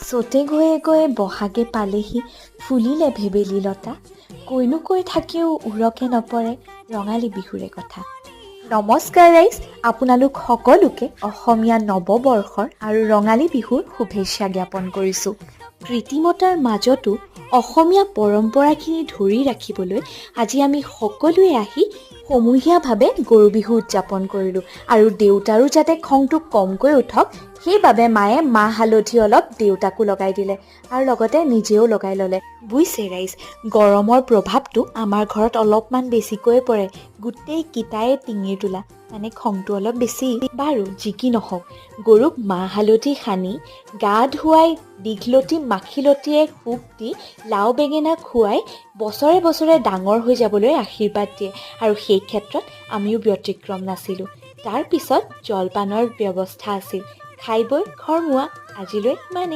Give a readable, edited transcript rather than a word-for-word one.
চ'তে গৈয়ে গৈয়ে বহাগে পালেহি, ফুলিলে ভেবেলী লতা। কৈনো কৈ থাকিও ওৰকে নপৰে ৰঙালী বিহুৰে কথা। নমস্কাৰ ৰাইজ, আপোনালোক সকলোকে অসমীয়া নৱবৰ্ষৰ আৰু ৰঙালী বিহুৰ শুভেচ্ছা জ্ঞাপন কৰিছোঁ। কৃত্ৰিমতাৰ মাজতো অসমীয়া পৰম্পৰাখিনি ধৰি ৰাখিবলৈ আজি আমি সকলোৱে আহি সমূহীয়াভাৱে গৰু বিহু উদযাপন কৰিলোঁ আৰু দেউতাৰো যাতে খংটো কমকৈ উঠক, সেইবাবে মায়ে মাহ হালধি অলপ দেউতাকো লগাই দিলে আৰু লগতে নিজেও লগাই ল'লে। বুজিছে ৰাইজ, গৰমৰ প্ৰভাৱটো আমাৰ ঘৰত অলপমান বেছিকৈয়ে পৰে। গোটেই কিটায়ে টিঙিৰ তোলা, মানে খংটো অলপ বেছি। বাৰু যি কি নহওক, গৰুক মাহ হালধি সানি গা ধুৱাই দীঘলতি মাখিলতিয়ে কোব দি লাও বেঙেনা খুৱাই বছৰে বছৰে ডাঙৰ হৈ যাবলৈ আশীৰ্বাদ দিয়ে আৰু সেই ক্ষেত্ৰত আমিও ব্যতিক্ৰম নাছিলোঁ। তাৰপিছত জলপানৰ ব্যৱস্থা আছিল। খাই বৈ ঘৰমুৱা। আজিলৈ ইমানেই।